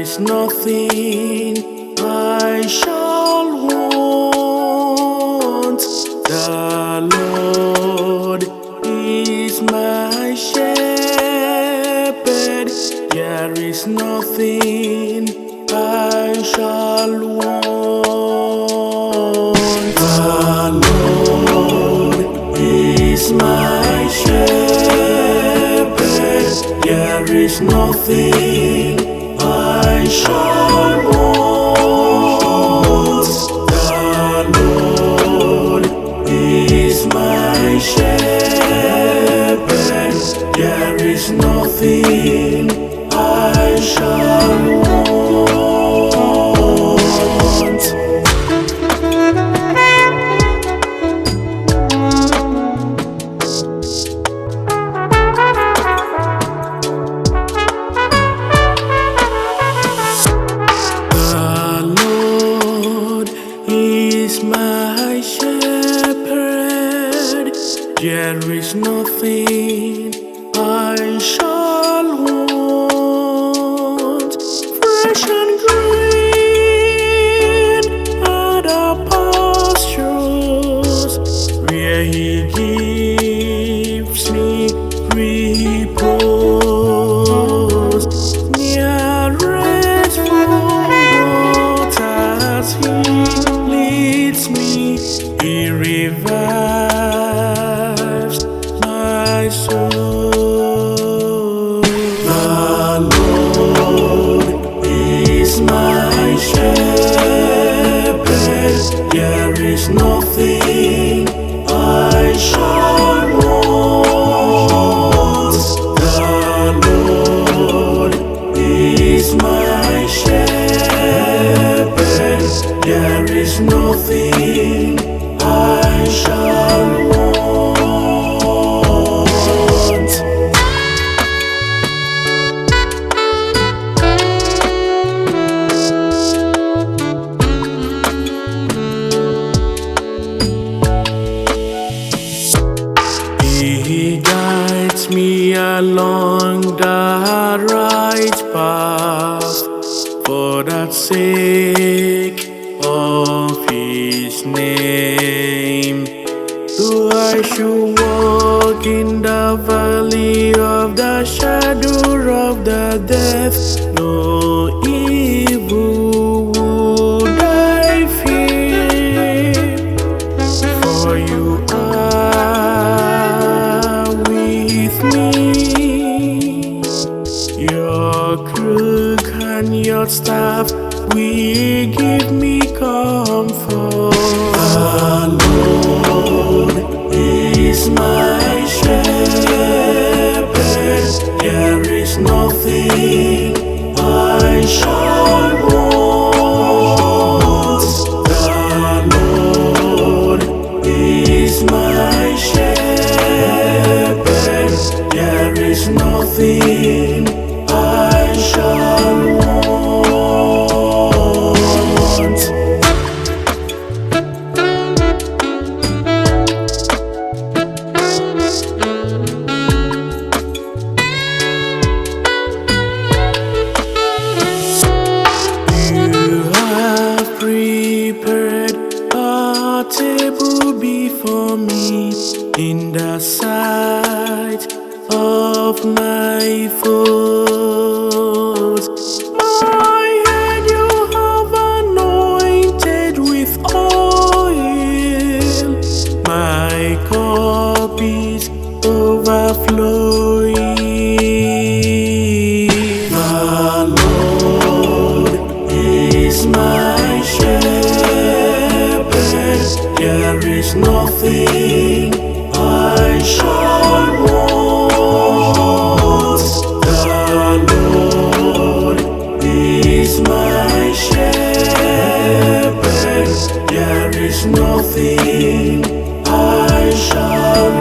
is nothing I shall want. The Lord is my shepherd. There is nothing I shall want. The Lord is my shepherd. There is nothing I shall want. The Lord is my shepherd. There is nothing I shall want. The Lord is my shepherd. There is nothing I shall want. Fresh and green are the pastures where He gives me repose. Near restful waters He leads me. He revives my soul. The Lord is my shepherd. There is nothing I shall want. The Lord is my shepherd. There is nothing I shall want. He guides me along the right path for the sake of His name. Though I should walk in the valley of the shadow of the death, no evil would I fear, for you are with me. Your crook and your staff will give me comfort. The Lord is my shepherd. There is nothing I shall want. The Lord is my shepherd. There is nothing I shall want. You have prepared a table before me in the sight of my foes. My head you have anointed with oil, my cup is overflowing. The Lord is my shepherd. There is nothing I shall want. The Lord is my shepherd. There is nothing I shall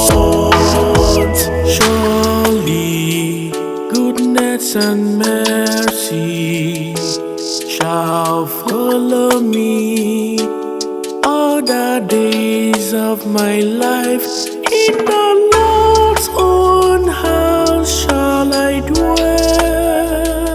want. Surely goodness and mercy shall follow me all the days of my life. In the Lord's own house shall I dwell.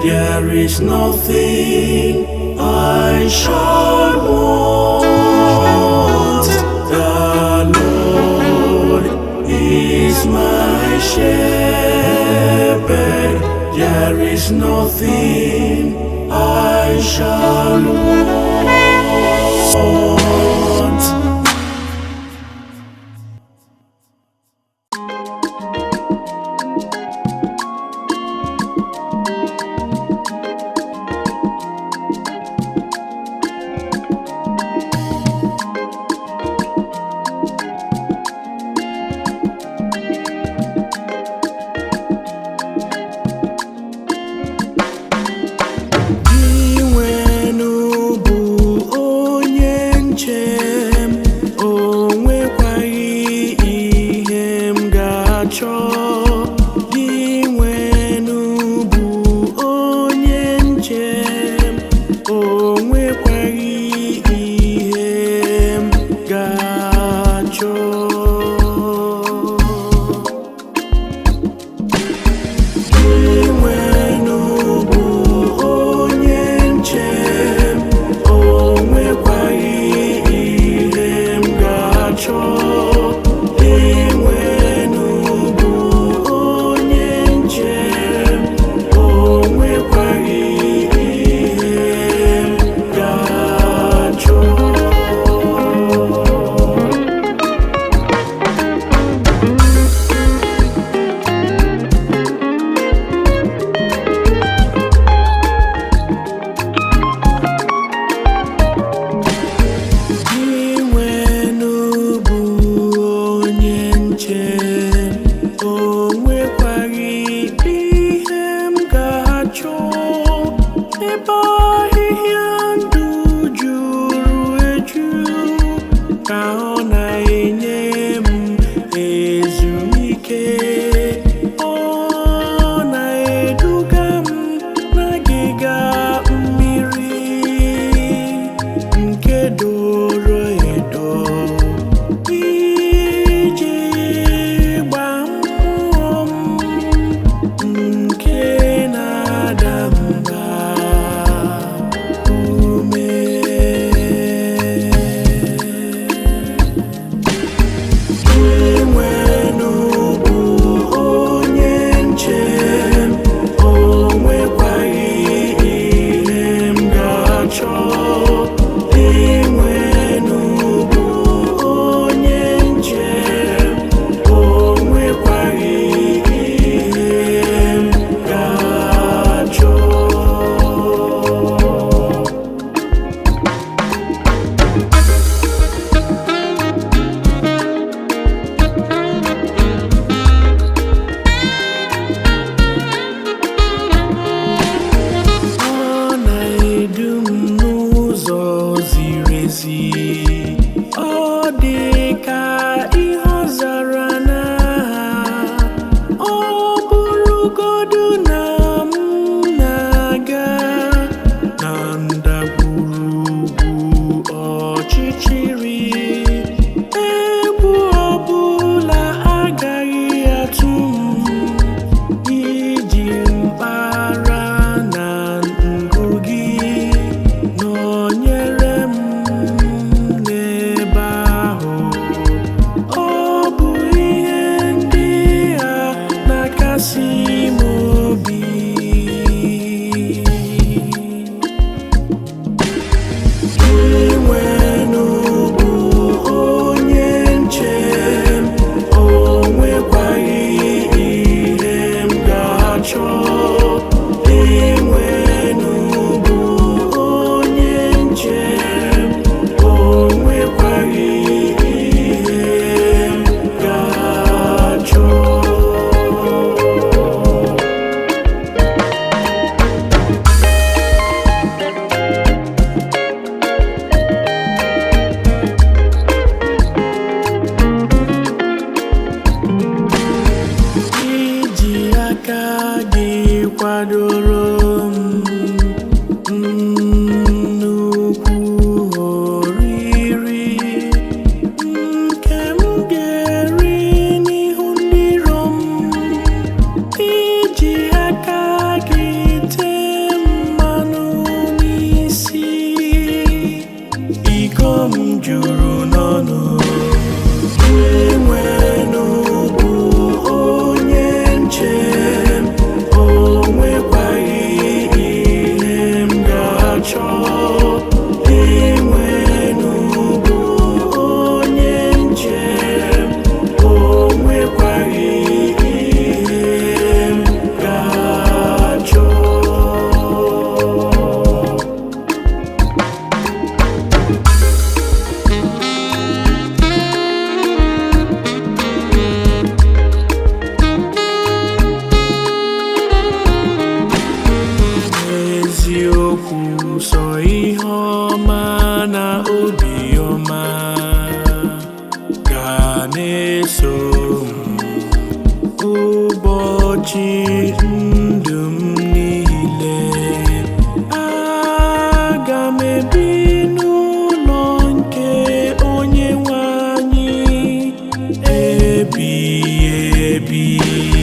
There is nothing I shall want. The Lord is my shepherd. There is nothing I shall want. Inwenu bụ onye nche m, o nwekwaghị ihe m ga-achọ. Inwenu bụ onye nche m, o nwekwaghị ihe m ga-achọ. Inwenu bụ onye nche m, o nwekwaghị ihe m ga-achọ. Inwenu bụ ebi.